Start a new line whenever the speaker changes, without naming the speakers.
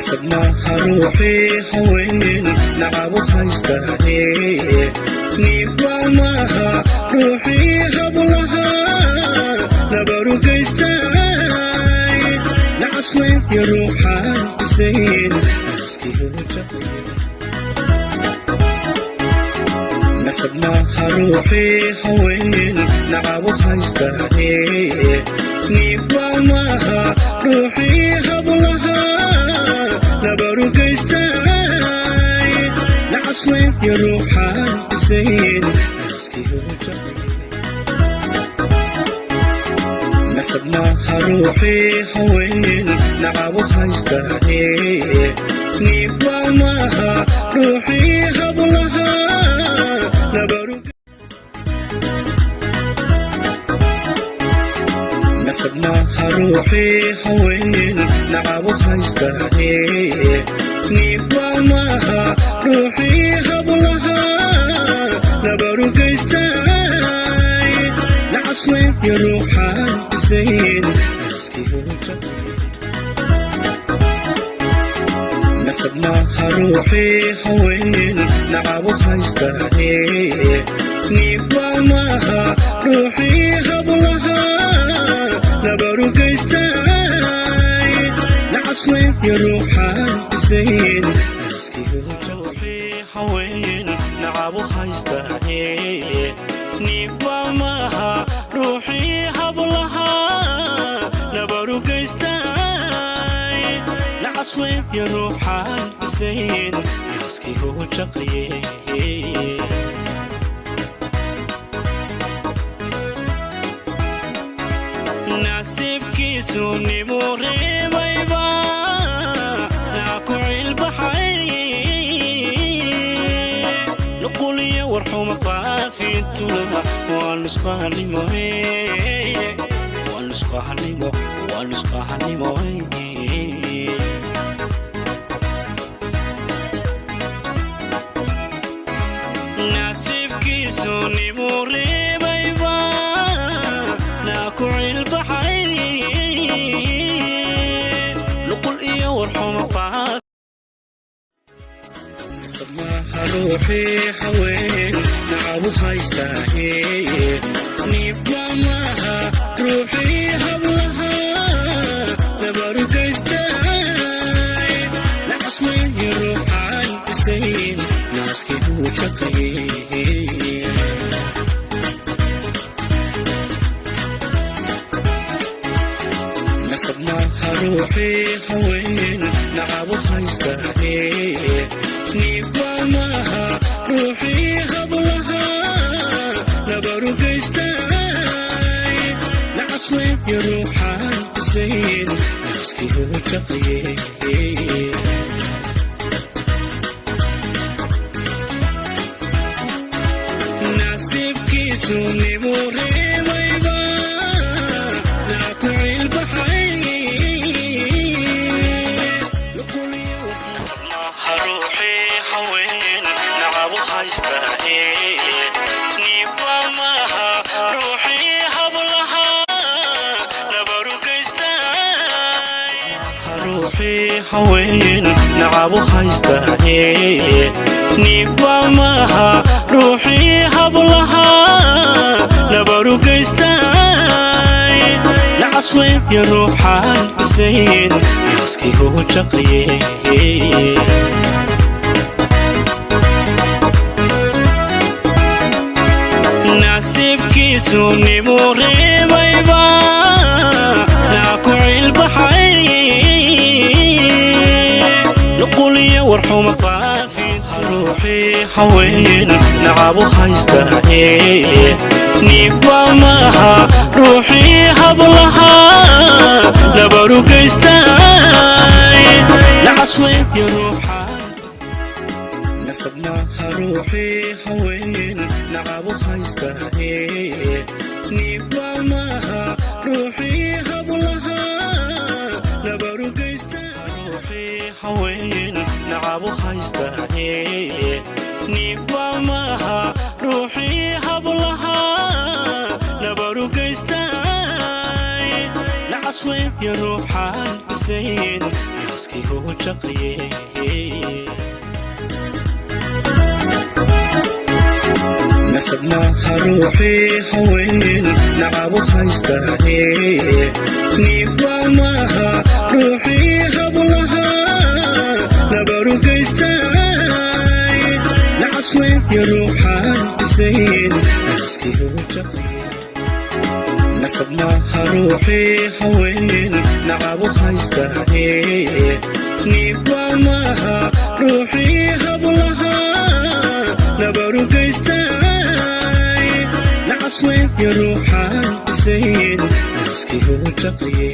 Nasab maaha ruuxii haween nacabu haystaaye, niibba maaha ruuxii hablaha nabaru geystaay. Nacas weeye ruuxaan bisayn naaskii. Nasab maaha ruuxii haween nacabu haystaaye, niibba maaha ruuxii hablaha nabaru geystaay. Nacas weeye ruuxaan bisayn naaskii. Nasab maaha ruuxii haween nacabu haystaaye, niibba maaha ruuxii hablaha nabaru. Nasab maaha ruuxii haween nacabu haystaaye, niibba maaha ruuxii hablaha nabaru geystaay. Nacas weeye ruuxaan bisayn naaskii. Nasab maaha ruuxii haween nacabu haystaaye, niibba maaha ruuxii hablaha nabaru geystaay. Nacas weeye ruuxaan bisayn naaskii. Haween nacabu haystaaye, niibba maaha ruuxii hablaha nabaru geystaay. Nacas weeye ruuxaan bisayn naaskii jaqaye. Nasiibkiisu nimuu reebayba naa ku cilbaxay, nuquliyo warxuma faafintuna waa nusqahanimo, waa nusqahanimo, waa nusqahanimo. Nasiibkiisu nimuu reebayba naa ku cilbaxay, nuqul iyo warxuma. Maaha ruuxii haween nacabu haystaaye, niibba maaha ruuxii hablaha nabaru geystaay. Nacas weeye ruuxaan bisayn naaskii uu jaqaye. Nasab maaha ruuxii haween nacabu haystaaye, niibba maaha ruuxii hablaha nabaru geystaay. Nacas weeye ruuxaan bisayn naaskii uu jaqaye. Nasiibkiisu nimuu reebayba naa ku cilbaxay. Maaha ruuxii haween nacabu haystaaye, niibba maaha ruuxii hablaha nabaru geystaay. Ruuxii haween nacabu haystaaye, niibba maaha ruuxii hablaha nabaru geystaay. Nacas weeye ruuxaan bisayn naaskii uu jaqaye. Nasiibkiisu nimuu reebayba naa ku cilbaxay, nuquliyo warxuma faafinta. Ruuxii haween nacabu haystaaye, niibba maaha ruuxii hablaha nabaru geystaay. Nacas weeye ruuxaan. Nasab maaha ruuxii haween nacabu haystaaye, niibba maaha ruuxii hablaha nabaru geystaa. Ruuxii haween nacabu haystaaye, niibba maaha ruuxii hablaha nabaru geystay. Nacas weeye ruuxaan bisayn naaskii huu jaqiye. Nasab maaha ruuxii haween nacabu haystaaye, niibba maaha ruuxii hablaha nabaru geystaay. Nacas weeye ruuxaan bisayn naaskii huu jaqiye. Nasab maaha ruuxii haween nacabu haystaaye, niibba maaha ruuxii hablaha nabaru geystaay. Nacas weeye ruuxaan bisayn naaskii huu jaqiye.